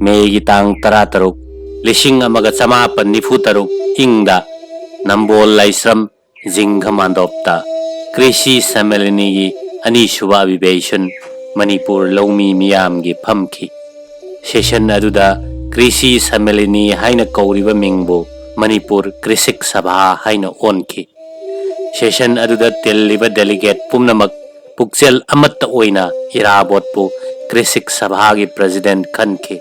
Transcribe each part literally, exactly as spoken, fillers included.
ꯃꯦꯒꯤ ꯇꯥꯡ ꯇꯔꯥꯇꯔꯨꯛ, ꯂꯤꯁꯤꯡ ꯑꯃꯒ ꯆꯃꯥꯄꯟ ꯅꯤꯐꯨ ꯇꯔꯨꯛ ꯏꯪꯗ ꯅꯝꯕꯣꯜ ꯂꯥꯏꯁ꯭ꯔꯝ ꯖꯤꯡꯒ ꯃꯥꯟꯗꯣꯞꯇ ꯀ꯭ꯔꯤꯁꯤ ꯁꯝꯃꯦꯂꯅꯤꯒꯤ ꯑꯅꯤꯁꯨꯕ ꯑꯚꯤꯕꯦꯁꯟ ꯃꯅꯤꯄꯨꯔ ꯂꯧꯃꯤ ꯃꯤꯌꯥꯝꯒꯤ ꯐꯝꯈꯤ꯫ ꯁꯦꯁꯟ ꯑꯗꯨꯗ ꯀ꯭ꯔꯤꯁꯤ ꯁꯝꯃꯦꯂꯅꯤ ꯍꯥꯏꯅ ꯀꯧꯔꯤꯕ ꯃꯤꯡꯕꯨ ꯃꯅꯤꯄꯨꯔ ꯀ꯭ꯔꯤꯁꯤꯛ ꯁꯚꯥ ꯍꯥꯏꯅ ꯑꯣꯟꯈꯤ꯫ ꯁꯦꯁꯟ ꯑꯗꯨꯗ ꯇꯤꯜꯂꯤꯕ ꯗꯦꯂꯤꯒꯦꯠ ꯄꯨꯝꯅꯃꯛ ꯄꯨꯛꯆꯦꯜ ꯑꯃꯠꯇ ꯑꯣꯏꯅ ꯏꯔꯥꯕꯣꯠꯄꯨ ꯀ꯭ꯔꯤꯁꯤꯛ ꯁꯚꯥꯒꯤ ꯄ꯭ꯔꯦꯁꯤꯗꯦꯟꯠ ꯈꯟꯈꯤ꯫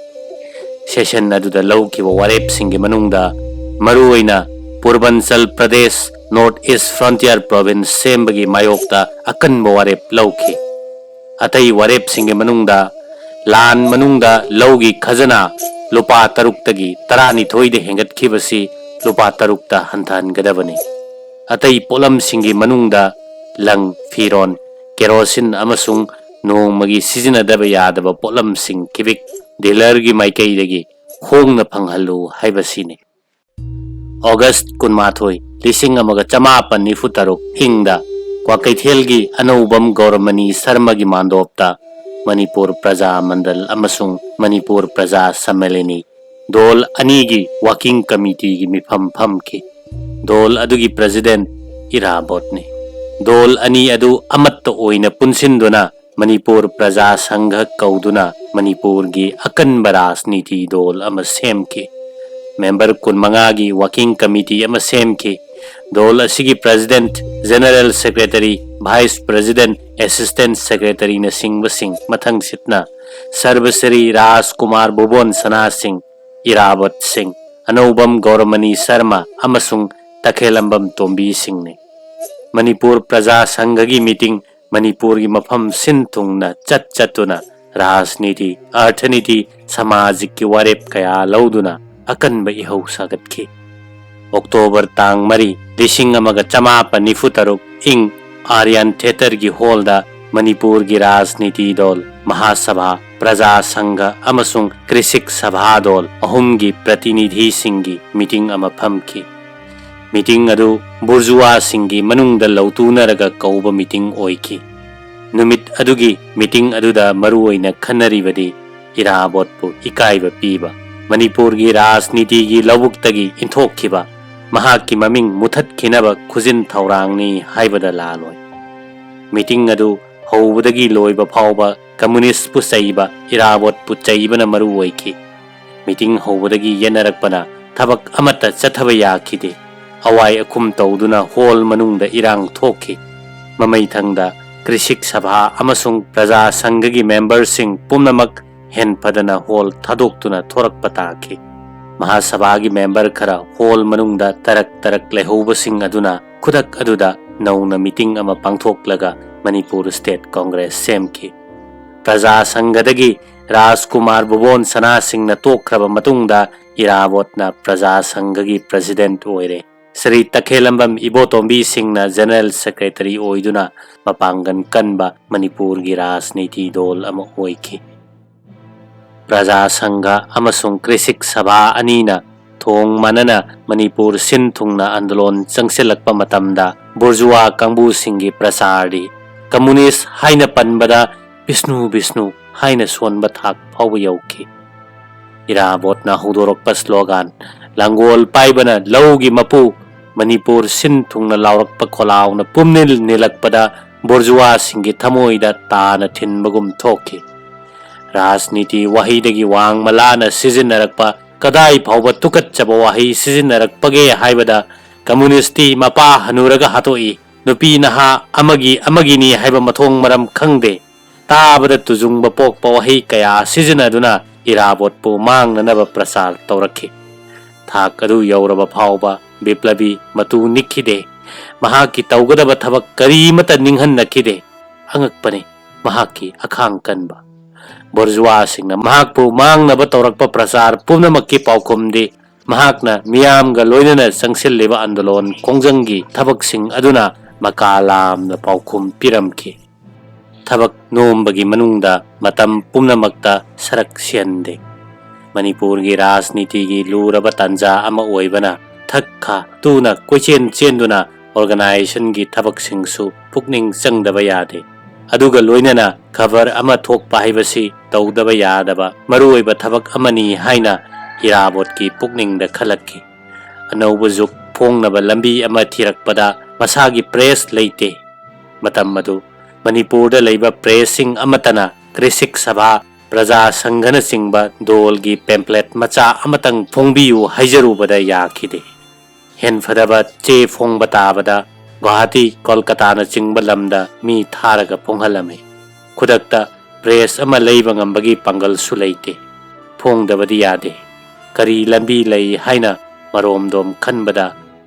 ꯁꯦꯁꯟ ꯑꯗꯨꯗ ꯂꯧꯈꯤꯕ ꯋꯥꯔꯦꯞꯁꯤꯡꯒꯤ ꯃꯅꯨꯡꯗ ꯃꯔꯨꯑꯣꯏꯅ Purvanchal Pradesh north east frontier province ꯁꯦꯝꯕꯒꯤ ꯃꯥꯌꯣꯛꯇ ꯑꯀꯟꯕ ꯋꯥꯔꯦꯞ ꯂꯧꯈꯤ꯫ ꯑꯇꯩ ꯋꯥꯔꯦꯞꯁꯤꯡꯒꯤ ꯃꯅꯨꯡꯗ ꯂꯥꯟ ꯃꯅꯨꯡꯗ ꯂꯧꯒꯤ ꯈꯖꯅꯥ ꯂꯨꯄꯥ ꯇꯔꯨꯛꯇꯒꯤ ꯇꯔꯥꯅꯤꯊꯣꯏꯗ ꯍꯦꯟꯒꯠꯈꯤꯕꯁꯤ ꯂꯨꯄꯥ ꯇꯔꯨꯛꯇ ꯍꯟꯊꯍꯟꯒꯗꯕꯅꯤ꯫ ꯑꯇꯩ ꯄꯣꯠꯂꯝꯁꯤꯡꯒꯤ ꯃꯅꯨꯡꯗ ꯂꯪ, ꯐꯤꯔꯣꯟ, ꯀꯦꯔꯣꯁꯤꯟ ꯑꯃꯁꯨꯡ ꯅꯣꯡꯃꯒꯤ ꯁꯤꯖꯤꯟꯅꯗꯕ ꯌꯥꯗꯕ ꯄꯣꯠꯂꯝꯁꯤꯡ ꯀꯤꯕꯤꯛ ꯗꯤꯂꯔꯒꯤ ꯃꯥꯏꯀꯩꯗꯒꯤ ꯍꯣꯡꯅ ꯐꯪꯍꯜꯂꯨ ꯍꯥꯏꯕꯁꯤꯅꯤ꯫ ꯑꯣꯒꯁ꯭ꯠ ꯀꯨꯟꯃꯥꯊꯣꯏ, ꯂꯤꯁꯤꯡ ꯑꯃꯒ ꯆꯃꯥꯄꯟ ꯅꯤꯐꯨ ꯇꯔꯨꯛ ꯏꯪꯗ ꯀ꯭ꯋꯥꯀꯩꯊꯦꯜꯒꯤ ꯑꯅꯧꯕꯝ ꯒꯧꯔꯃꯅꯤ ꯁꯔꯃꯒꯤ ꯃꯥꯟꯗꯣꯞꯇ ꯃꯅꯤꯄꯨꯔ ꯄ꯭ꯔꯖꯥ ꯃꯟꯗꯜ ꯑꯃꯁꯨꯡ ꯃꯅꯤꯄꯨꯔ ꯄ꯭ꯔꯖꯥ ꯁꯝꯃꯦꯂꯅꯤ ꯗꯣꯜ ꯑꯅꯤꯒꯤ ꯋꯥꯀꯤꯡ ꯀꯃꯤꯇꯤꯒꯤ ꯃꯤꯐꯝ ꯐꯝꯈꯤ꯫ ꯗꯣꯜ ꯑꯗꯨꯒꯤ ꯄ꯭ꯔꯦꯁꯤꯗꯦꯟꯠ ꯏꯔꯥꯕꯣꯠꯅꯤ꯫ ꯗꯣꯜ ꯑꯅꯤ ꯑꯗꯨ ꯑꯃꯠꯇ ꯑꯣꯏꯅ ꯄꯨꯟꯁꯤꯟꯗꯨꯅ ꯃꯅꯤꯄꯨꯔ ꯄ꯭ꯔꯖꯥ ꯁꯪꯘ ꯀꯧꯗꯨꯅ ꯃꯅꯤꯄꯨꯔꯒꯤ ꯑꯀꯟꯕ ꯔꯥꯖꯅꯤꯇꯤ ꯗꯣꯜ ꯑꯃ ꯁꯦꯝꯈꯤ꯫ ꯃꯦꯝꯕꯔ ꯀꯨꯟꯃꯉꯥꯒꯤ ꯋꯥꯀꯤꯡ ꯀꯃꯤꯇꯤ ꯑꯃ ꯁꯦꯝꯈꯤ꯫ ꯗꯣꯜ ꯑꯁꯤꯒꯤ president, general secretary, vice president, assistant ꯁꯦꯀ꯭ꯔꯦꯇꯔꯤꯅꯆꯤꯡꯕꯁꯤꯡ ꯃꯊꯪꯁꯤꯠꯅ ꯁꯔꯕꯁ꯭ꯔꯤ ꯔꯥꯖꯀꯨꯃꯥꯔ ꯚꯨꯕꯣꯟ ꯁꯅꯥ ꯁꯤꯡ, ꯏꯔꯥꯕꯠ ꯁꯤꯡ, ꯑꯅꯧꯕꯝ ꯒꯧꯔꯃꯅꯤ ꯁꯔꯃ ꯑꯃꯁꯨꯡ ꯇꯈꯦꯂꯝꯕꯝ ꯇꯣꯝꯕꯤ ꯁꯤꯡꯅꯤ꯫ ꯃꯅꯤꯄꯨꯔ ꯄ꯭ꯔꯖꯥ ꯁꯪꯘꯒꯤ ꯃꯤꯇꯤꯡ ꯃꯅꯤꯄꯨꯔꯒꯤ ꯃꯐꯝ ꯁꯤꯟ ꯊꯨꯡꯅ ꯆꯠ ꯆꯠꯇꯨꯅ ꯔꯥꯖꯅꯤꯇꯤ, ꯑꯔꯊꯅꯤꯇꯤ, ꯁꯃꯥꯖꯤꯛꯀꯤ ꯋꯥꯔꯦꯞ ꯀꯌꯥ ꯂꯧꯗꯨꯅ ꯑꯀꯟꯕ ꯏꯍꯧ ꯁꯥꯒꯠꯈꯤ꯫ ꯑꯣꯛꯇꯣꯕꯔ ꯇꯥꯡ ꯃꯔꯤ, ꯂꯤꯁꯤꯡ ꯑꯃꯒ ꯆꯃꯥꯄꯟ ꯅꯤꯐꯨ ꯇꯔꯨꯛ ꯏꯪ, ꯑꯥꯔꯌꯥꯟ ꯊꯤꯌꯦꯇꯔꯒꯤ ꯍꯣꯜꯗ ꯃꯅꯤꯄꯨꯔꯒꯤ ꯔꯥꯖꯅꯤꯇꯤ ꯗꯣꯜ, ꯃꯍꯥꯁꯚꯥ, ꯄ꯭ꯔꯖꯥ ꯁꯪꯘ ꯑꯃꯁꯨꯡ ꯀ꯭ꯔꯤꯁꯤꯛ ꯁꯚꯥ ꯗꯣꯜ ꯑꯍꯨꯝꯒꯤ ꯄ꯭ꯔꯇꯤꯅꯤꯙꯤꯁꯤꯡꯒꯤ ꯃꯤꯇꯤꯡ ꯑꯃ ꯐꯝꯈꯤ꯫ ꯃꯤꯇꯤꯡ ꯑꯗꯨ ꯕꯨꯔꯖꯨꯋꯥꯁꯤꯡꯒꯤ ꯃꯅꯨꯡꯗ ꯂꯧꯇꯨꯅꯔꯒ ꯀꯧꯕ ꯃꯤꯇꯤꯡ ꯑꯣꯏꯈꯤ꯫ ꯅꯨꯃꯤꯠ ꯑꯗꯨꯒꯤ ꯃꯤꯇꯤꯡ ꯑꯗꯨꯗ ꯃꯔꯨꯑꯣꯏꯅ ꯈꯟꯅꯔꯤꯕꯗꯤ ꯏꯔꯥꯕꯣꯠꯄꯨ ꯏꯀꯥꯏꯕ ꯄꯤꯕ, ꯃꯅꯤꯄꯨꯔꯒꯤ ꯔꯥꯖꯅꯤꯇꯤꯒꯤ ꯂꯧꯕꯨꯛꯇꯒꯤ ꯏꯟꯊꯣꯛꯈꯤꯕ, ꯃꯍꯥꯛꯀꯤ ꯃꯃꯤꯡ ꯃꯨꯊꯠꯈꯤꯅꯕ ꯈꯨꯖꯤꯟ ꯊꯧꯔꯥꯡꯅꯤ ꯍꯥꯏꯕꯗ ꯂꯥꯜꯂꯣꯏ꯫ ꯃꯤꯇꯤꯡ ꯑꯗꯨ ꯍꯧꯕꯗꯒꯤ ꯂꯣꯏꯕ ꯐꯥꯎꯕ ꯀꯝꯃꯨꯅꯤꯁ꯭ꯠꯄꯨ ꯆꯩꯕ, ꯏꯔꯥꯕꯣꯠꯄꯨ ꯆꯩꯕꯅ ꯃꯔꯨ ꯑꯣꯏꯈꯤ꯫ ꯃꯤꯇꯤꯡ ꯍꯧꯕꯗꯒꯤ ꯌꯦꯠꯅꯔꯛꯄꯅ ꯊꯕꯛ ꯑꯃꯠꯇ ꯆꯠꯊꯕ ꯌꯥꯈꯤꯗꯦ꯫ ꯑꯋꯥꯏ ꯑꯈꯨꯝ ꯇꯧꯗꯨꯅ ꯍꯣꯜ ꯃꯅꯨꯡꯗ ꯏꯔꯥꯡ ꯊꯣꯛꯈꯤ꯫ ꯃꯃꯩꯊꯪꯗ ꯀ꯭ꯔꯤꯁꯤꯛ ꯁꯚꯥ ꯑꯃꯁꯨꯡ ꯄ꯭ꯔꯖꯥ ꯁꯪꯘꯒꯤ ꯃꯦꯝꯕꯔꯁꯤꯡ ꯄꯨꯝꯅꯃꯛ ꯍꯦꯟꯐꯗꯅ ꯍꯣꯜ ꯊꯥꯗꯣꯛꯇꯨꯅ ꯊꯣꯔꯛꯄ ꯇꯥꯈꯤ꯫ ꯃꯍꯥꯁꯚꯥꯒꯤ ꯃꯦꯝꯕꯔ ꯈꯔ ꯍꯣꯜ ꯃꯅꯨꯡꯗ ꯇꯔꯛ ꯇꯔꯛ ꯂꯩꯍꯧꯕꯁꯤꯡ ꯑꯗꯨꯅ ꯈꯨꯗꯛ ꯑꯗꯨꯗ ꯅꯧꯅ ꯃꯤꯇꯤꯡ ꯑꯃ ꯄꯥꯡꯊꯣꯛꯂꯒ ꯃꯅꯤꯄꯨꯔ ꯁ꯭ꯇꯦꯠ ꯀꯣꯡꯒ꯭ꯔꯦꯁ ꯁꯦꯝꯈꯤ꯫ ꯄ꯭ꯔꯖꯥ ꯁꯪꯘꯗꯒꯤ ꯔꯥꯖꯀꯨꯃꯥꯔ ꯚꯨꯕꯣꯟ ꯁꯅꯥꯁꯤꯡꯅ ꯇꯣꯛꯈ꯭ꯔꯕ ꯃꯇꯨꯡꯗ ꯏꯔꯥꯕꯣꯠꯅ ꯄ꯭ꯔꯖꯥ ꯁꯪꯘꯒꯤ ꯄ꯭ꯔꯦꯁꯤꯗꯦꯟꯠ ꯑꯣꯏꯔꯦ꯫ ꯁ꯭ꯔꯤ ꯇꯈꯦꯂꯝꯕꯝ ꯏꯕꯣꯇꯣꯝꯕꯤ ꯁꯤꯡꯅ ꯖꯦꯅꯔꯦꯜ ꯁꯦꯀ꯭ꯔꯦꯇꯔꯤ ꯑꯣꯏꯗꯨꯅ ꯃꯄꯥꯡꯒꯜ ꯀꯟꯕ ꯃꯅꯤꯄꯨꯔꯒꯤ ꯔꯥꯖꯅꯤꯇꯤ ꯗꯣꯜ ꯑꯃ ꯑꯣꯏꯈꯤ꯫ ꯄ꯭ꯔꯖꯥ ꯁꯪꯘ ꯑꯃꯁꯨꯡ ꯀ꯭ꯔꯤꯁꯤꯛ ꯁꯚꯥ ꯑꯅꯤꯅ ꯊꯣꯡ ꯃꯥꯟꯅꯅ ꯃꯅꯤꯄꯨꯔ ꯁꯤꯟ ꯊꯨꯡꯅ ꯑꯟꯗꯣꯂꯣꯟ ꯆꯪꯁꯤꯜꯂꯛꯄ ꯃꯇꯝꯗ ꯕꯨꯔꯖꯨꯋꯥ ꯀꯥꯡꯕꯨꯁꯤꯡꯒꯤ ꯄ꯭ꯔꯆꯥꯔꯗꯤ ꯀꯝꯃꯨꯅꯤꯁ꯭ꯠ ꯍꯥꯏꯅ ꯄꯟꯕꯗ ꯕꯤꯁꯅꯨ ꯕꯤꯁꯅꯨ ꯍꯥꯏꯅ ꯁꯣꯟꯕ ꯊꯥꯛ ꯐꯥꯎꯕ ꯌꯧꯈꯤ꯫ ꯏꯔꯥꯕꯣꯠꯅ ꯍꯧꯗꯣꯔꯛꯄ ꯁ꯭ꯂꯣꯒꯥꯟ "ꯂꯥꯡꯒꯣꯜ ꯄꯥꯏꯕꯅ ꯂꯧꯒꯤ ꯃꯄꯨ" ꯃꯅꯤꯄꯨꯔ ꯁꯤꯟ ꯊꯨꯡꯅ ꯂꯥꯎꯔꯛꯄ ꯈꯣꯜꯂꯥꯎꯅ ꯄꯨꯝꯅꯤꯜ ꯅꯤꯜꯂꯛꯄꯗ ꯕꯨꯔꯖꯨꯋꯥꯁꯤꯡꯒꯤ ꯊꯃꯣꯏꯗ ꯇꯥꯅ ꯊꯤꯟꯕꯒꯨꯝ ꯊꯣꯛꯈꯤ꯫ ꯔꯥꯖꯅꯤꯇꯤ ꯋꯥꯍꯩꯗꯒꯤ ꯋꯥꯡꯃ ꯂꯥꯅ ꯁꯤꯖꯤꯟꯅꯔꯛꯄ, ꯀꯗꯥꯏ ꯐꯥꯎꯕ ꯇꯨꯀꯠꯆꯕ ꯋꯥꯍꯩ ꯁꯤꯖꯤꯟꯅꯔꯛꯄꯒꯦ ꯍꯥꯏꯕꯗ ꯀꯝꯃꯨꯅꯤꯁ꯭ꯠꯇꯤ ꯃꯄꯥ ꯍꯅꯨꯔꯒ ꯍꯥꯠꯇꯣꯛꯏ, ꯅꯨꯄꯤ ꯅꯍꯥ ꯑꯃꯒꯤ ꯑꯃꯒꯤꯅꯤ ꯍꯥꯏꯕ ꯃꯊꯣꯡ ꯃꯔꯝ ꯈꯪꯗꯦ꯫ ꯇꯥꯕꯗ ꯇꯨꯖꯨꯡꯕ ꯄꯣꯛꯄ ꯋꯥꯍꯩ ꯀꯌꯥ ꯁꯤꯖꯤꯟꯅꯗꯨꯅ ꯏꯔꯥꯕꯣꯠꯄꯨ ꯃꯥꯡꯅꯅꯕ ꯄ꯭ꯔꯆꯥꯔ ꯇꯧꯔꯛꯈꯤ꯫ ꯊꯥꯛ ꯑꯗꯨ ꯌꯧꯔꯕ ꯐꯥꯎꯕ ꯕꯤꯄ꯭ꯂꯕꯤ ꯃꯇꯨ ꯅꯤꯛꯈꯤꯗꯦ꯫ ꯃꯍꯥꯛꯀꯤ ꯇꯧꯒꯗꯕ ꯊꯕꯛ ꯀꯔꯤꯃꯠꯇ ꯅꯤꯡꯍꯟꯅꯈꯤꯗꯦ꯫ ꯑꯉꯛꯄꯅꯤ ꯃꯍꯥꯛꯀꯤ ꯑꯈꯥꯡ ꯀꯟꯕ꯫ ꯕꯣꯔꯖꯨꯋꯥꯁꯤꯡꯅ ꯃꯍꯥꯛꯄꯨ ꯃꯥꯡꯅꯕ ꯇꯧꯔꯛꯄ ꯄ꯭ꯔꯆꯥꯔ ꯄꯨꯝꯅꯃꯛꯀꯤ ꯄꯥꯎꯈꯨꯝꯗꯤ ꯃꯍꯥꯛꯅ ꯃꯤꯌꯥꯝꯒ ꯂꯣꯏꯅꯅ ꯆꯪꯁꯤꯜꯂꯤꯕ ꯑꯟꯗꯣꯂꯣꯟ ꯈꯣꯡꯖꯪꯒꯤ ꯊꯕꯛꯁꯤꯡ ꯑꯗꯨꯅ ꯃꯀꯥ ꯂꯥꯝꯅ ꯄꯥꯎꯈꯨꯝ ꯄꯤꯔꯝꯈꯤ꯫ ꯊꯕꯛ ꯅꯣꯝꯕꯒꯤ ꯃꯅꯨꯡꯗ ꯃꯇꯝ ꯄꯨꯝꯅꯃꯛꯇ ꯁꯔꯛ ꯁꯤꯍꯟꯗꯦ꯫ ꯃꯅꯤꯄꯨꯔꯒꯤ ꯔꯥꯖꯅꯤꯇꯤꯒꯤ ꯂꯨꯔꯕ ꯇꯥꯟꯖꯥ ꯑꯃ ꯑꯣꯏꯕꯅ ꯊꯛ ꯈꯥ ꯇꯨꯅ ꯀꯣꯏꯆꯦꯟ ꯆꯦꯟꯗꯨꯅ ꯑꯣꯔꯒꯅꯥꯏꯖꯦꯁꯟꯒꯤ ꯊꯕꯛꯁꯤꯡꯁꯨ ꯄꯨꯛꯅꯤꯡ ꯆꯪꯗꯕ ꯌꯥꯗꯦ꯫ ꯑꯗꯨꯒ ꯂꯣꯏꯅꯅ ꯈꯕꯔ ꯑꯃ ꯊꯣꯛꯄ ꯍꯥꯏꯕꯁꯤ ꯇꯧꯗꯕ ꯌꯥꯗꯕ ꯃꯔꯨꯑꯣꯏꯕ ꯊꯕꯛ ꯑꯃꯅꯤ ꯍꯥꯏꯅ ꯏꯔꯥꯕꯣꯠꯀꯤ ꯄꯨꯛꯅꯤꯡꯗ ꯈꯜꯂꯛꯈꯤ꯫ ꯑꯅꯧꯕ ꯖꯨꯒ ꯐꯣꯡꯅꯕ ꯂꯝꯕꯤ ꯑꯃ ꯊꯤꯔꯛꯄꯗ ꯃꯁꯥꯒꯤ ꯄ꯭ꯔꯦꯁ ꯂꯩꯇꯦ꯫ ꯃꯇꯝ ꯑꯗꯨ ꯃꯅꯤꯄꯨꯔꯗ ꯂꯩꯕ ꯄ꯭ꯔꯦꯁꯁꯤꯡ ꯑꯃꯠꯇꯅ ꯀ꯭ꯔꯤꯁꯤꯛ ꯁꯚꯥ, ꯄ꯭ꯔꯖꯥ ꯁꯪꯘꯅꯆꯤꯡꯕ ꯗꯣꯜꯒꯤ ꯄꯦꯝꯄ꯭ꯂꯦꯠ ꯃꯆꯥ ꯑꯃꯇꯪ ꯐꯣꯡꯕꯤꯌꯨ ꯍꯥꯏꯖꯔꯨꯕꯗ ꯌꯥꯈꯤꯗꯦ꯫ ꯍꯦꯟꯐꯗꯕ ꯆꯦ ꯐꯣꯡꯕ ꯇꯥꯕꯗ ꯒꯨꯋꯥꯍꯥꯇꯤ, ꯀꯣꯜꯀꯇꯥꯅꯆꯤꯡꯕ ꯂꯝꯗ ꯃꯤ ꯊꯥꯔꯒ ꯐꯣꯡꯍꯜꯂꯝꯃꯤ꯫ ꯈꯨꯗꯛꯇ ꯄ꯭ꯔꯦꯁ ꯑꯃ ꯂꯩꯕ ꯉꯝꯕꯒꯤ ꯄꯥꯡꯒꯜꯁꯨ ꯂꯩꯇꯦ꯫ ꯐꯣꯡꯗꯕꯗꯤ ꯌꯥꯗꯦ꯫ ꯀꯔꯤ ꯂꯝꯕꯤ ꯂꯩ ꯍꯥꯏꯅ ꯃꯔꯣꯝꯗꯣꯝ ꯈꯟꯕꯗ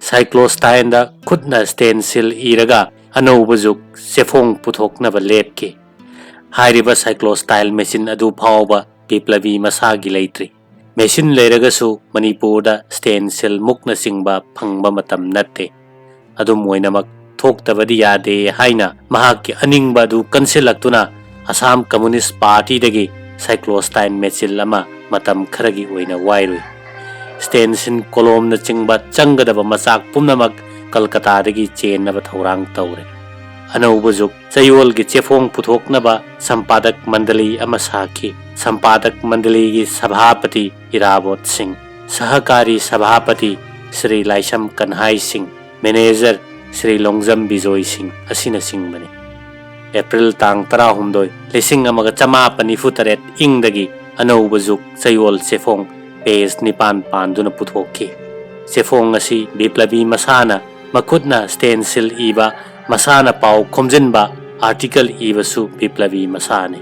ꯁꯥꯏꯀ꯭ꯂꯣꯁꯇꯥꯏꯟꯗ ꯈꯨꯠꯅ ꯁ꯭ꯇꯦꯟꯁꯤꯜ ꯏꯔꯒ ꯑꯅꯧꯕ ꯖꯨꯒ ꯆꯦꯐꯣꯡ ꯄꯨꯊꯣꯛꯅꯕ ꯂꯦꯞꯈꯤ꯫ ꯍꯥꯏꯔꯤꯕ ꯁꯥꯏꯀ꯭ꯂꯣꯁꯇꯥꯏꯜ ꯃꯦꯆꯤꯟ ꯑꯗꯨ ꯐꯥꯎꯕ ꯕꯤꯄ꯭ꯂꯕꯤ ꯃꯁꯥꯒꯤ ꯂꯩꯇ꯭ꯔꯤ꯫ ꯃꯦꯆꯤꯟ ꯂꯩꯔꯒꯁꯨ ꯃꯅꯤꯄꯨꯔꯗ ꯁ꯭ꯇꯦꯟꯁꯤꯜ ꯃꯨꯛꯅꯆꯤꯡꯕ ꯐꯪꯕ ꯃꯇꯝ ꯅꯠꯇꯦ꯫ ꯑꯗꯨꯝ ꯑꯣꯏꯅꯃꯛ ꯊꯣꯛꯇꯕꯗꯤ ꯌꯥꯗꯦ ꯍꯥꯏꯅ ꯃꯍꯥꯛꯀꯤ ꯑꯅꯤꯡꯕ ꯑꯗꯨ ꯀꯟꯁꯤꯜꯂꯛꯇꯨꯅ ꯑꯁꯥꯝ ꯀꯝꯃꯨꯅꯤꯁ ꯄꯥꯔꯇꯤꯗꯒꯤ ꯁꯥꯏꯀ꯭ꯂꯣꯁꯇꯥꯏꯟ ꯃꯦꯆꯤꯟ ꯑꯃ ꯃꯇꯝ ꯈꯔꯒꯤ ꯑꯣꯏꯅ ꯋꯥꯏꯔꯨꯏ꯫ ꯁ꯭ꯇꯦꯟꯁꯤꯜ, ꯀꯣꯂꯣꯝꯅꯆꯤꯡꯕ ꯆꯪꯒꯗꯕ ꯃꯆꯥꯛ ꯄꯨꯝꯅꯃꯛ ꯀꯜꯀꯇꯥꯗꯒꯤ ꯆꯦꯟꯅꯕ ꯊꯧꯔꯥꯡ ꯇꯧꯔꯦ꯫ ꯑꯅꯧꯕ ꯖꯨꯒ ꯆꯌꯣꯜꯒꯤ ꯆꯦꯐꯣꯡ ꯄꯨꯊꯣꯛꯅꯕ ꯁꯝꯄꯥꯗꯛ ꯃꯟꯗꯂꯤ ꯑꯃ ꯁꯥꯈꯤ꯫ ꯁꯝꯄꯥꯗꯛ ꯃꯟꯗꯂꯤꯒꯤ ꯁꯚꯥꯄꯇꯤ ꯏꯔꯥꯕꯣꯠ ꯁꯤꯡ, ꯁꯍꯀꯥꯔꯤ ꯁꯚꯥꯄꯇꯤ ꯁ꯭ꯔꯤ ꯂꯥꯏꯁꯝ ꯀꯟꯍꯥꯏ ꯁꯤꯡ, ꯃꯦꯅꯦꯖꯔ ꯁ꯭ꯔꯤ ꯂꯣꯡꯖꯝ ꯕꯤꯖꯣꯏ ꯁꯤꯡ ꯑꯁꯤꯅꯆꯤꯡꯕꯅꯤ꯫ ꯑꯦꯄ꯭ꯔꯤꯜ ꯇꯥꯡ ꯇꯔꯥꯍꯨꯝꯗꯣꯏ, ꯂꯤꯁꯤꯡ ꯑꯃꯒ ꯆꯃꯥꯄꯟ ꯅꯤꯐꯨ ꯇꯔꯦꯠ ꯏꯪꯗꯒꯤ ꯑꯅꯧꯕ ꯖꯨꯒ ꯆꯌꯣꯜ ꯆꯦꯐꯣꯡ ꯄꯦꯖ ꯅꯤꯄꯥꯟ ꯄꯥꯟꯗꯨꯅ ꯄꯨꯊꯣꯛꯈꯤ꯫ ꯆꯦꯐꯣꯡ ꯑꯁꯤ ꯕꯤꯄ꯭ꯂꯕꯤ ꯃꯁꯥꯅ ꯃꯈꯨꯠꯅ ꯁ꯭ꯇꯦꯟꯁꯤꯜ ꯏꯕ, ꯃꯁꯥꯅ ꯄꯥꯎ ꯈꯣꯝꯖꯤꯟꯕ, ꯑꯥꯔꯇꯤꯀꯜ ꯏꯕꯁꯨ ꯕꯤꯄ꯭ꯂꯕꯤ ꯃꯁꯥꯅꯤ꯫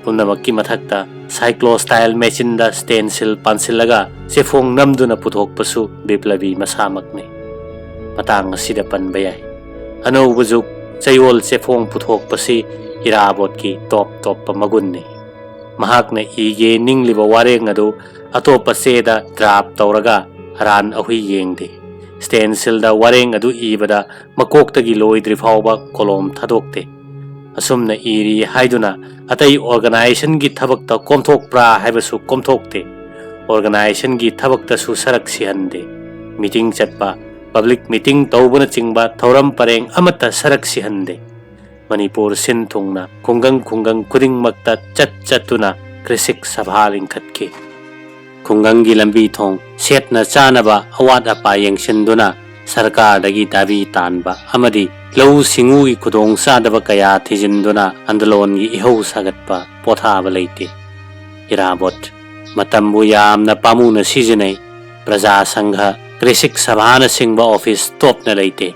ꯄꯨꯝꯅꯃꯛꯀꯤ ꯃꯊꯛꯇ ꯁꯥꯏꯀ꯭ꯂꯣꯁꯇꯥꯏꯜ ꯃꯦꯆꯤꯟꯗ ꯁ꯭ꯇꯦꯟꯁꯤꯜ ꯄꯥꯟꯁꯤꯜꯂꯒ ꯆꯦꯐꯣꯡ ꯅꯝꯗꯨꯅ ꯄꯨꯊꯣꯛꯄꯁꯨ ꯕꯤꯄ꯭ꯂꯕꯤ ꯃꯁꯥꯃꯛꯅꯤ꯫ ꯃꯇꯥꯡ ꯑꯁꯤꯗ ꯄꯟꯕ ꯌꯥꯏ, ꯑꯅꯧꯕ ꯖꯨꯒ ꯆꯌꯣꯜ ꯆꯦꯐꯣꯡ ꯄꯨꯊꯣꯛꯄꯁꯤ ꯏꯔꯥꯕꯣꯠꯀꯤ ꯇꯣꯞ ꯇꯣꯞꯄ ꯃꯒꯨꯟꯅꯤ꯫ ꯃꯍꯥꯛꯅ ꯏꯒꯦ ꯅꯤꯡꯂꯤꯕ ꯋꯥꯔꯦꯡ ꯑꯗꯨ ꯑꯇꯣꯞꯄ ꯆꯦꯗ ꯗ꯭ꯔꯥꯐ ꯇꯧꯔꯒ ꯑꯔꯥꯟ ꯑꯍꯨꯏ ꯌꯦꯡꯗꯦ꯫ ꯁ꯭ꯇꯦꯟꯁꯤꯜꯗ ꯋꯥꯔꯦꯡ ꯑꯗꯨ ꯏꯕꯗ ꯃꯀꯣꯛꯇꯒꯤ ꯂꯣꯏꯗ꯭ꯔꯤ ꯐꯥꯎꯕ ꯀꯣꯂꯣꯝ ꯊꯥꯗꯣꯛꯇꯦ꯫ ꯑꯁꯨꯝꯅ ꯏꯔꯤ ꯍꯥꯏꯗꯨꯅ ꯑꯇꯩ ꯑꯣꯔꯒꯅꯥꯏꯖꯦꯁꯟꯒꯤ ꯊꯕꯛꯇ ꯀꯣꯝꯊꯣꯛꯄ꯭ꯔꯥ ꯍꯥꯏꯕꯁꯨ ꯀꯣꯝꯊꯣꯛꯇꯦ꯫ ꯑꯣꯔꯒꯅꯥꯏꯖꯦꯁꯟꯒꯤ ꯊꯕꯛꯇꯁꯨ ꯁꯔꯛ ꯁꯤꯍꯟꯗꯦ꯫ ꯃꯤꯇꯤꯡ ꯆꯠꯄ, ꯄꯕ꯭ꯂꯤꯛ ꯃꯤꯇꯤꯡ ꯇꯧꯕꯅꯆꯤꯡꯕ ꯊꯧꯔꯝ ꯄꯔꯦꯡ ꯑꯃꯠꯇ ꯁꯔꯛ ꯁꯤꯍꯟꯗꯦ꯫ ꯃꯅꯤꯄꯨꯔ ꯁꯤꯟ ꯊꯨꯡꯅ ꯈꯨꯡꯒꯪ ꯈꯨꯡꯒꯪ ꯈꯨꯗꯤꯡꯃꯛꯇ ꯆꯠ ꯆꯠꯇꯨꯅ ꯀ꯭ꯔꯤꯁꯤꯛ ꯁꯚꯥ ꯂꯤꯡꯈꯠꯈꯤ꯫ ꯈꯨꯡꯒꯪꯒꯤ ꯂꯝꯕꯤ ꯊꯣꯡ, ꯁꯦꯠꯅ ꯆꯥꯅꯕ ꯑꯋꯥꯠ ꯑꯄꯥ ꯌꯦꯡꯁꯤꯟꯗꯨꯅ ꯁꯔꯀꯥꯔꯗꯒꯤ ꯗꯥꯕꯤ ꯇꯥꯟꯕ ꯑꯃꯗꯤ ꯂꯧꯎ ꯁꯤꯡꯎꯒꯤ ꯈꯨꯗꯣꯡ ꯆꯥꯗꯕ ꯀꯌꯥ ꯊꯤꯖꯤꯟꯗꯨꯅ ꯑꯟꯗꯂꯣꯟꯒꯤ ꯏꯍꯧ ꯁꯥꯒꯠꯄ ꯄꯣꯊꯥꯕ ꯂꯩꯇꯦ꯫ ꯏꯔꯥꯕꯣꯠ ꯃꯇꯝꯕꯨ ꯌꯥꯝꯅ ꯄꯥꯝꯃꯨꯅ ꯁꯤꯖꯤꯟꯅꯩ꯫ ꯄ꯭ꯔꯖꯥ ꯁꯪꯘ, ꯀ꯭ꯔꯤꯁꯤꯛ ꯁꯚꯥꯅꯆꯤꯡꯕ ꯑꯣꯐꯤꯁ ꯇꯣꯞꯅ ꯂꯩꯇꯦ꯫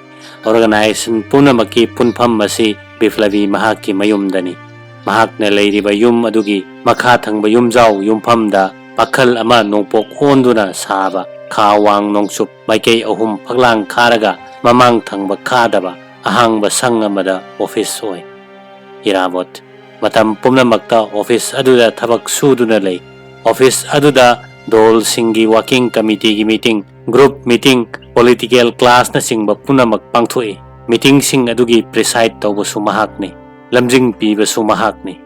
ꯑꯣꯔꯒꯅꯥꯏꯖꯦꯁꯟ ꯄꯨꯝꯅꯃꯛꯀꯤ ꯄꯨꯟꯐꯝ ꯑꯁꯤ ꯕꯤꯄ꯭ꯂꯕꯤ ꯃꯍꯥꯛꯀꯤ ꯃꯌꯨꯝꯗꯅꯤ꯫ ꯃꯍꯥꯛꯅ ꯂꯩꯔꯤꯕ ꯌꯨꯝ ꯑꯗꯨꯒꯤ ꯃꯈꯥ ꯊꯪꯕ ꯌꯨꯝꯖꯥꯎ ꯌꯨꯝꯐꯝꯗ ꯄꯥꯈꯜ ꯑꯃ ꯅꯣꯡꯄꯣꯛ ꯑꯣꯟꯗꯨꯅ ꯁꯥꯕ ꯈꯥ ꯋꯥꯡ ꯅꯣꯡꯆꯨꯞ ꯃꯥꯏꯀꯩ ꯑꯍꯨꯝ ꯐꯛꯂꯥꯡ ꯈꯥꯔꯒ ꯃꯃꯥꯡ ꯊꯪꯕ ꯈꯥꯗꯕ ꯑꯍꯥꯡꯕ ꯁꯪ ꯑꯃꯗ ꯑꯣꯐꯤꯁ ꯑꯣꯏ꯫ ꯏꯔꯥꯕꯣꯠ ꯃꯇꯝ ꯄꯨꯝꯅꯃꯛꯇ ꯑꯣꯐꯤꯁ ꯑꯗꯨꯗ ꯊꯕꯛ ꯁꯨꯗꯨꯅ ꯂꯩ꯫ ꯑꯣꯐꯤꯁ ꯑꯗꯨꯗ ꯗꯣꯜꯁꯤꯡꯒꯤ ꯋꯥꯀꯤꯡ ꯀꯃꯤꯇꯤꯒꯤ ꯃꯤꯇꯤꯡ, ꯒ꯭ꯔꯨꯞ ꯃꯤꯇꯤꯡ, ꯄꯣꯂꯤꯇꯤꯀꯦꯜ ꯀ꯭ꯂꯥꯁꯅꯆꯤꯡꯕ ꯄꯨꯝꯅꯃꯛ ꯄꯥꯡꯊꯣꯛꯏ꯫ ꯃꯤꯇꯤꯡꯁꯤꯡ ꯑꯗꯨꯒꯤ ꯄ꯭ꯔꯤꯁꯥꯏꯗ ꯇꯧꯕꯁꯨ ꯃꯍꯥꯛꯅꯤ, ꯂꯝꯖꯤꯡ ꯄꯤꯕꯁꯨ ꯃꯍꯥꯛꯅꯤ꯫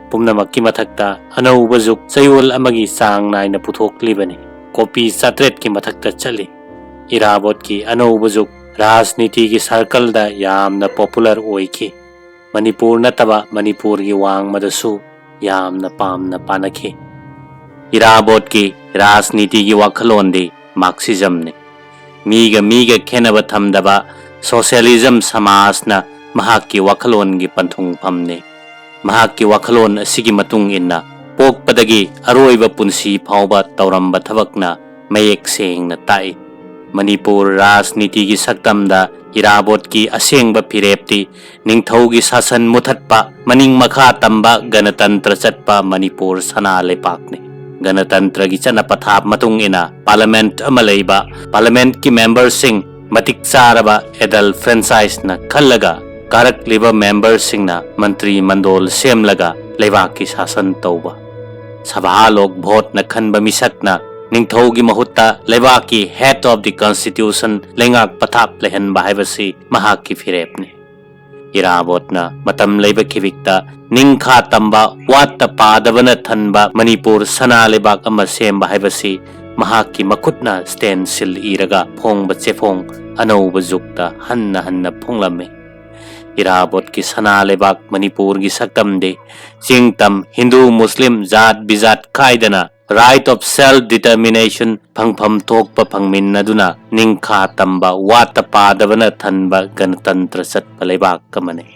ꯄꯨꯝꯅꯃꯛꯀꯤ ꯃꯊꯛꯇ ꯑꯅꯧꯕ ꯖꯨꯛ ꯆꯌꯣꯜ ꯑꯃꯒꯤ ꯆꯥꯡ ꯅꯥꯏꯅ ꯄꯨꯊꯣꯛꯂꯤꯕꯅꯤ꯫ ꯀꯣꯄꯤ ꯆꯥꯇ꯭ꯔꯦꯠꯀꯤ ꯃꯊꯛꯇ ꯆꯠꯂꯤ꯫ ꯏꯔꯥꯕꯣꯠꯀꯤ ꯑꯅꯧꯕ ꯖꯨꯛ ꯔꯥꯖꯅꯤꯇꯤꯒꯤ ꯁꯥꯔꯀꯜꯗ ꯌꯥꯝꯅ ꯄꯣꯄꯨꯂꯔ ꯑꯣꯏꯈꯤ꯫ ꯃꯅꯤꯄꯨꯔ ꯅꯠꯇꯕ ꯃꯅꯤꯄꯨꯔꯒꯤ ꯋꯥꯡꯃꯗꯁꯨ ꯌꯥꯝꯅ ꯄꯥꯝꯅ ꯄꯥꯅꯈꯤ꯫ ꯏꯔꯥꯕꯣꯠꯀꯤ ꯔꯥꯖꯅꯤꯇꯤꯒꯤ ꯋꯥꯈꯜꯂꯣꯟꯗꯤ ꯃꯥꯔꯛꯁꯤꯖꯝꯅꯤ꯫ ꯃꯤꯒ ꯃꯤꯒ ꯈꯦꯟꯅꯕ ꯊꯝꯗꯕ ꯁꯣꯁꯤꯌꯦꯂꯤꯖꯝ ꯁꯃꯥꯖꯅ ꯃꯍꯥꯛꯀꯤ ꯋꯥꯈꯜꯂꯣꯟꯒꯤ ꯄꯟꯊꯨꯡꯐꯝꯅꯤ꯫ ꯃꯍꯥꯛꯀꯤ ꯋꯥꯈꯜꯂꯣꯟ ꯑꯁꯤꯒꯤ ꯃꯇꯨꯡ ꯏꯟꯅ ꯄꯣꯛꯄꯗꯒꯤ ꯑꯔꯣꯏꯕ ꯄꯨꯟꯁꯤ ꯐꯥꯎꯕ ꯇꯧꯔꯝꯕ ꯊꯕꯛꯅ ꯃꯌꯦꯛ ꯁꯦꯡꯅ ꯇꯥꯛꯏ꯫ ꯃꯅꯤꯄꯨꯔ ꯔꯥꯖꯅꯤꯇꯤꯒꯤ ꯁꯛꯇꯝꯗ ꯏꯔꯥꯕꯣꯠꯀꯤ ꯑꯁꯦꯡꯕ ꯐꯤꯔꯦꯞꯇꯤ ꯅꯤꯡꯊꯧꯒꯤ ꯁꯥꯁꯟ ꯃꯨꯊꯠꯄ, ꯃꯅꯤꯡ ꯃꯈꯥ ꯇꯝꯕ ꯒꯅꯇꯟꯇ꯭ꯔ ꯆꯠꯄ ꯃꯅꯤꯄꯨꯔ ꯁꯅꯥ ꯂꯩꯄꯥꯛꯅꯤ꯫ ꯒꯅꯇꯟꯇ꯭ꯔꯒꯤ ꯆꯠꯅ ꯄꯊꯥꯞ ꯃꯇꯨꯡ ꯏꯟꯅ ꯄꯥꯔꯂꯃꯦꯟꯠ ꯑꯃ ꯂꯩꯕ, ꯄꯥꯔꯂꯃꯦꯟꯠꯀꯤ ꯃꯦꯝꯕꯔꯁꯤꯡ ꯃꯇꯤꯛ ꯆꯥꯔꯕ ꯑꯦꯗꯜ ꯐ꯭ꯔꯦꯟꯆꯥꯏꯁꯅ ꯈꯜꯂꯒ ꯀꯥꯔꯛꯂꯤꯕ ꯃꯦꯝꯕꯔꯁꯤꯡꯅ ꯃꯟꯇ꯭ꯔꯤ ꯃꯟꯗꯣꯜ ꯁꯦꯝꯂꯒ ꯂꯩꯕꯥꯛꯀꯤ ꯁꯥꯁꯟ ꯇꯧꯕ꯫ ꯁꯚꯥ ꯂꯣꯛ ꯚꯣꯠꯅ ꯈꯟꯕ ꯃꯤꯁꯛꯅ ꯅꯤꯡꯊꯧꯒꯤ ꯃꯍꯨꯠꯇ ꯂꯩꯕꯥꯛꯀꯤ head of the constitution ꯂꯩꯉꯥꯛ ꯄꯊꯥꯞ ꯂꯩꯍꯟꯕ ꯍꯥꯏꯕꯁꯤ ꯃꯍꯥꯛꯀꯤ ꯐꯤꯔꯦꯞꯅꯤ꯫ ꯏꯔꯥꯕꯣꯠꯅ ꯃꯇꯝ ꯂꯩꯕ ꯈꯤꯕꯤꯛꯇ ꯅꯤꯡꯈꯥ ꯇꯝꯕ, ꯋꯥꯠꯇ ꯄꯥꯗꯕꯅ ꯊꯟꯕ ꯃꯅꯤꯄꯨꯔ ꯁꯅꯥ ꯂꯩꯕꯥꯛ ꯑꯃ ꯁꯦꯝꯕ ꯍꯥꯏꯕꯁꯤ ꯃꯍꯥꯛꯀꯤ ꯃꯈꯨꯠꯅ stencil ꯏꯔꯒ ꯐꯣꯡꯕ ꯆꯦꯐꯣꯡ ꯑꯅꯧꯕ ꯖꯨꯛꯇ ꯍꯟꯅ ꯍꯟꯅ ꯐꯣꯡꯂꯝꯃꯤ꯫ ꯏꯔꯥꯕꯣꯠꯀꯤ ꯁꯅꯥ ꯂꯩꯕꯥꯛ ꯃꯅꯤꯄꯨꯔꯒꯤ ꯁꯛꯇꯝꯗꯤ ꯆꯤꯡ ꯇꯝ, ꯍꯤꯟꯗꯨ ꯃꯨꯁꯂꯤꯝ, ꯖꯥꯠ ꯕꯤꯖꯥꯠ ꯈꯥꯏꯗꯅ right of self determination ꯐꯪꯐꯝ ꯊꯣꯛꯄ ꯐꯪꯃꯤꯟꯅꯗꯨꯅ ꯅꯤꯡꯈꯥ ꯇꯝꯕ, ꯋꯥꯠꯇ ꯄꯥꯗꯕꯅ ꯊꯟꯕ ꯒꯅꯇꯟꯇ꯭ꯔ ꯆꯠꯄ ꯂꯩꯕꯥꯛ ꯑꯃꯅꯤ꯫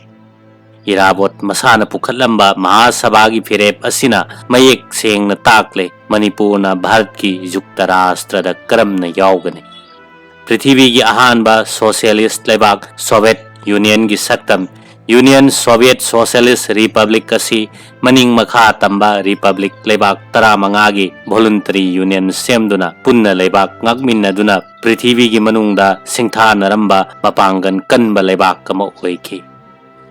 ꯏꯔꯥꯕꯣꯠ ꯃꯁꯥꯅ ꯄꯨꯈꯠꯂꯝꯕ ꯃꯍꯥꯁꯚꯥꯒꯤ ꯐꯤꯔꯦꯞ ꯑꯁꯤꯅ ꯃꯌꯦꯛ ꯁꯦꯡꯅ ꯇꯥꯛꯂꯦ ꯃꯅꯤꯄꯨꯔꯅ ꯚꯥꯔꯠꯀꯤ ꯌꯨꯛꯇ ꯔꯥꯁꯇ꯭ꯔꯗ ꯀꯔꯝꯅ ꯌꯥꯎꯒꯅꯤ꯫ ꯄ꯭ꯔꯤꯊꯤꯕꯤꯒꯤ ꯑꯍꯥꯟꯕ ꯁꯣꯁꯤꯌꯦꯂꯤꯁ ꯂꯩꯕꯥꯛ ꯁꯣꯚꯤꯌꯦꯠ ꯌꯨꯅꯤꯌꯟꯒꯤ ꯁꯛꯇꯝ ꯌꯨꯅꯤꯌꯟ ꯁꯣꯚꯤꯌꯦꯠ ꯁꯣꯁꯤꯌꯦꯂꯤꯁ ꯔꯤꯄꯕ꯭ꯂꯤꯛ ꯑꯁꯤ ꯃꯅꯤꯡ ꯃꯈꯥ ꯇꯝꯕ ꯔꯤꯄꯕ꯭ꯂꯤꯛ ꯂꯩꯕꯥꯛ ꯇꯔꯥꯃꯉꯥꯒꯤ ꯚꯣꯂꯨꯟꯇꯔꯤ ꯌꯨꯅꯤꯌꯟ ꯁꯦꯝꯗꯨꯅ ꯄꯨꯟꯅ ꯂꯩꯕꯥꯛ ꯉꯥꯛꯃꯤꯟꯅꯗꯨꯅ ꯄ꯭ꯔꯤꯊꯤꯕꯤꯒꯤ ꯃꯅꯨꯡꯗ ꯁꯤꯡꯊꯥꯅꯔꯝꯕ ꯃꯄꯥꯡꯒꯜ ꯀꯟꯕ ꯂꯩꯕꯥꯛ ꯑꯃ ꯑꯣꯏꯈꯤ꯫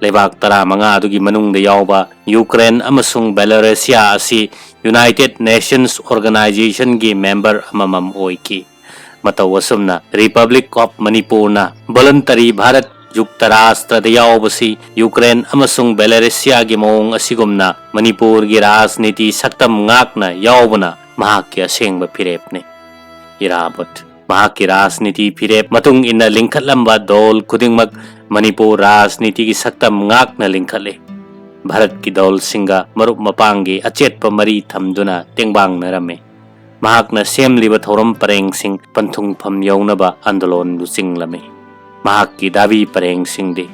ꯂꯩꯕꯥꯛ ꯇꯔꯥꯃꯉꯥ ꯑꯗꯨꯒꯤ ꯃꯅꯨꯡꯗ ꯌꯥꯎꯕ ꯌꯨꯀ꯭ꯔꯦꯟ ꯑꯃꯁꯨꯡ ꯕꯦꯂꯥꯔꯨꯁꯤꯌꯥ ꯑꯁꯤ ꯌꯨꯅꯥꯏꯇꯦꯗ ꯅꯦꯁꯟꯁ ꯑꯣꯔꯒꯅꯥꯏꯖꯦꯁꯟꯒꯤ ꯃꯦꯝꯕꯔ ꯑꯃꯃꯝ ꯑꯣꯏꯈꯤ꯫ ꯃꯇꯧ ꯑꯁꯨꯝꯅ ꯔꯤꯄꯕ꯭ꯂꯤꯛ ꯑꯣꯐ ꯃꯅꯤꯄꯨꯔꯅ ꯚꯣꯂꯨꯟꯇꯔꯤ ꯚꯥꯔꯠ ꯌꯨꯛꯇ ꯔꯥꯁꯇ꯭ꯔꯗ ꯌꯥꯎꯕꯁꯤ ꯌꯨꯀ꯭ꯔꯦꯟ ꯑꯃꯁꯨꯡ ꯕꯦꯂꯥꯔꯨꯁꯤꯌꯥꯒꯤ ꯃꯑꯣꯡ ꯑꯁꯤꯒꯨꯝꯅ ꯃꯅꯤꯄꯨꯔꯒꯤ ꯔꯥꯖꯅꯤꯇꯤ ꯁꯛꯇꯝ ꯉꯥꯛꯅ ꯌꯥꯎꯕꯅ ꯃꯍꯥꯛꯀꯤ ꯑꯁꯦꯡꯕ ꯐꯤꯔꯦꯞꯅꯤ꯫ ꯏꯔꯥꯕꯣꯠ ꯃꯍꯥꯛꯀꯤ ꯔꯥꯖꯅꯤꯇꯤ ꯐꯤꯔꯦꯞ ꯃꯇꯨꯡ ꯏꯟꯅ ꯂꯤꯡꯈꯠꯂꯝꯕ ꯗꯣꯜ ꯈꯨꯗꯤꯡꯃꯛ ꯃꯅꯤꯄꯨꯔ ꯔꯥꯖꯅꯤꯇꯤꯒꯤ ꯁꯛꯇꯝ ꯉꯥꯛꯅ ꯂꯤꯡꯈꯠꯂꯤ꯫ ꯚꯥꯔꯠꯀꯤ ꯗꯣꯜꯁꯤꯡꯒ ꯃꯔꯨꯞ ꯃꯄꯥꯡꯒꯤ ꯑꯆꯦꯠꯄ ꯃꯔꯤ ꯊꯝꯗꯨꯅ ꯇꯦꯡꯕꯥꯡꯅꯔꯝꯃꯤ꯫ ꯃꯍꯥꯛꯅ ꯁꯦꯝꯂꯤꯕ ꯊꯧꯔꯝ ꯄꯔꯦꯡꯁꯤꯡ ꯄꯟꯊꯨꯡꯐꯝ ꯌꯧꯅꯕ ꯑꯟꯗꯣꯂꯣꯟ ꯂꯨꯆꯤꯡꯂꯝꯃꯤ꯫ ꯃꯍꯥꯛꯀꯤ ꯗꯥꯕꯤ ꯄꯔꯦꯡꯁꯤꯡꯗꯤ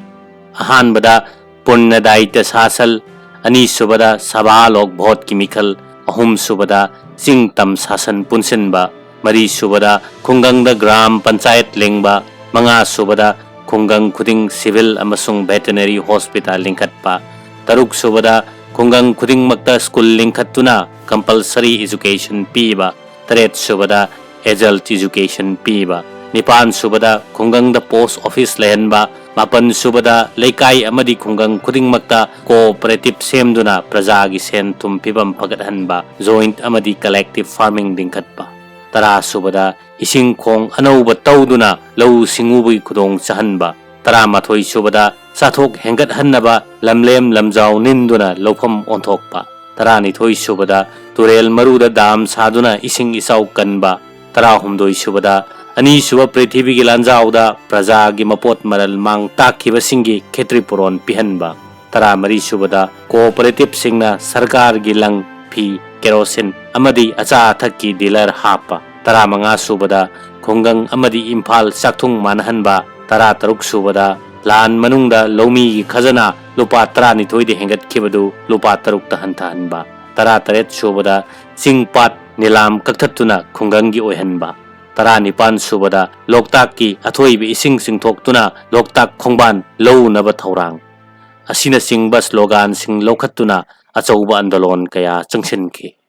ꯑꯍꯥꯟꯕꯗ ꯄꯨꯔꯅ ꯗꯥꯌꯤꯇ꯭ꯌ ꯁꯥꯁꯟ, ꯑꯅꯤꯁꯨꯕꯗ ꯁꯚꯥ ꯂꯣꯛ ꯚꯣꯠꯀꯤ ꯃꯤꯈꯜ, ꯑꯍꯨꯝꯁꯨꯕꯗ ꯆꯤꯡ ꯇꯝ ꯁꯥꯁꯟ ꯄꯨꯟꯁꯤꯟꯕ, ꯃꯔꯤꯁꯨꯕꯗ ꯈꯨꯡꯒꯪꯗ ꯒ꯭ꯔꯥꯝ ꯄꯟꯆꯥꯌꯠ ꯂꯤꯡꯕ, ꯃꯉꯥꯁꯨꯕꯗ ꯈꯨꯡꯒꯪ ꯈꯨꯗꯤꯡ ꯁꯤꯚꯤꯜ ꯑꯃꯁꯨꯡ ꯚꯦꯇꯦꯅꯔꯤ ꯍꯣꯁꯄꯤꯇꯥꯜ ꯂꯤꯡꯈꯠꯄ, ꯇꯔꯨꯛꯁꯨꯕꯗ ꯈꯨꯡꯒꯪ ꯈꯨꯗꯤꯡꯃꯛꯇ ꯁ꯭ꯀꯨꯜ ꯂꯤꯡꯈꯠꯇꯨꯅ ꯀꯝꯄꯜꯁꯔꯤ ꯑꯦꯖꯨꯀꯦꯁꯟ ꯄꯤꯕ, ꯇꯔꯦꯠꯁꯨꯕꯗ ꯑꯦꯗꯜꯠ ꯑꯦꯖꯨꯀꯦꯁꯟ ꯄꯤꯕ, ꯅꯤꯄꯥꯟꯁꯨꯕꯗ ꯈꯨꯡꯒꯪꯗ ꯄꯣꯁ ꯑꯣꯐꯤꯁ ꯂꯩꯍꯟꯕ, ꯃꯥꯄꯟꯁꯨꯕꯗ ꯂꯩꯀꯥꯏ ꯑꯃꯗꯤ ꯈꯨꯡꯒꯪ ꯈꯨꯗꯤꯡꯃꯛꯇ ꯀꯣꯑꯣꯄꯔꯦꯇꯤꯚ ꯁꯦꯝꯗꯨꯅ ꯄ꯭ꯔꯖꯥꯒꯤ ꯁꯦꯟ ꯊꯨꯝ ꯐꯤꯕꯝ ꯐꯒꯠꯍꯟꯕ, ꯖꯣꯏꯟꯠ ꯑꯃꯗꯤ ꯀꯂꯦꯛꯇꯤꯚ ꯐꯥꯔꯃꯤꯡ ꯂꯤꯡꯈꯠꯄ, ꯇꯔꯥꯁꯨꯕꯗ ꯏꯁꯤꯡ ꯈꯣꯡ ꯑꯅꯧꯕ ꯇꯧꯗꯨꯅ ꯂꯧꯎ ꯁꯤꯡꯎꯕꯒꯤ ꯈꯨꯗꯣꯡ ꯆꯥꯍꯟꯕ, ꯇꯔꯥꯃꯥꯊꯣꯏꯁꯨꯕꯗ ꯆꯥꯊꯣꯛ ꯍꯦꯟꯒꯠꯍꯟꯅꯕ ꯂꯝꯂꯦꯝ ꯂꯝꯖꯥꯎ ꯅꯤꯟꯗꯨꯅ ꯂꯧꯐꯝ ꯑꯣꯟꯊꯣꯛꯄ, ꯇꯔꯥꯅꯤꯊꯣꯏꯁꯨꯕꯗ ꯇꯨꯔꯦꯜ ꯃꯔꯨꯗ ꯗꯥꯝ ꯁꯥꯗꯨꯅ ꯏꯁꯤꯡ ꯏꯆꯥꯎ ꯀꯟꯕ, ꯇꯔꯥꯍꯨꯝꯗꯣꯏꯁꯨꯕꯗ ꯑꯅꯤꯁꯨꯕ ꯄ꯭ꯔꯤꯊꯤꯕꯤꯒꯤ ꯂꯥꯟꯖꯥꯎꯗ ꯄ꯭ꯔꯖꯥꯒꯤ ꯃꯄꯣꯠ ꯃꯔꯜ ꯃꯥꯡ ꯇꯥꯛꯈꯤꯕꯁꯤꯡꯒꯤ ꯈꯦꯇ꯭ꯔꯤꯄꯨꯔꯣꯟ ꯄꯤꯍꯟꯕ꯫ ꯇꯔꯥꯃꯔꯤ ꯁꯨꯕꯗ ꯀꯣꯑꯣꯄꯔꯦꯇꯤꯚꯁꯤꯡꯅ ꯁꯔꯀꯥꯔꯒꯤ ꯂꯪ, ꯐꯤ, ꯀꯦꯔꯣꯁꯤꯟ ꯑꯃꯗꯤ ꯑꯆꯥ ꯑꯊꯛꯀꯤ ꯗꯤꯂꯔ ꯍꯥꯞꯄ꯫ ꯇꯔꯥꯃꯉꯥ ꯁꯨꯕꯗ ꯈꯨꯡꯒꯪ ꯑꯃꯗꯤ ꯏꯝꯐꯥꯜ ꯆꯥꯛꯊꯨꯡ ꯃꯥꯟꯅꯍꯟꯕ꯫ ꯇꯔꯥꯇꯔꯨꯛ ꯁꯨꯕꯗ ꯂꯥꯟ ꯃꯅꯨꯡꯗ ꯂꯧꯃꯤꯒꯤ ꯈꯖꯅꯥ ꯂꯨꯄꯥ ꯇꯔꯥꯅꯤꯊꯣꯏꯗ ꯍꯦꯟꯒꯠꯈꯤꯕꯗꯨ ꯂꯨꯄꯥ ꯇꯔꯨꯛꯇ ꯍꯟꯊꯍꯟꯕ꯫ ꯇꯔꯥꯇꯔꯦꯠ ꯁꯨꯕꯗ ꯆꯤꯡ ꯄꯥꯠ ꯅꯤꯂꯥꯝ ꯀꯛꯊꯠꯇꯨꯅ ꯈꯨꯡꯒꯪꯒꯤ ꯑꯣꯏꯍꯟꯕ꯫ ꯇꯔꯥꯅꯤꯄꯥꯟ ꯁꯨꯕꯗ ꯂꯣꯛꯇꯥꯛꯀꯤ ꯑꯊꯣꯏꯕ ꯏꯁꯤꯡ ꯆꯤꯡꯊꯣꯛꯇꯨꯅ ꯂꯣꯛꯇꯥꯛ ꯈꯣꯡꯕꯥꯟ ꯂꯧꯅꯕ ꯊꯧꯔꯥꯡ ꯑꯁꯤꯅꯆꯤꯡꯕ ꯁ꯭ꯂꯣꯒꯥꯟꯁꯤꯡ ꯂꯧꯈꯠꯇꯨꯅ ꯑꯆꯧꯕ ꯑꯟꯗꯣꯂꯣꯟ ꯀꯌꯥ ꯆꯪꯁꯤꯟꯈꯤ꯫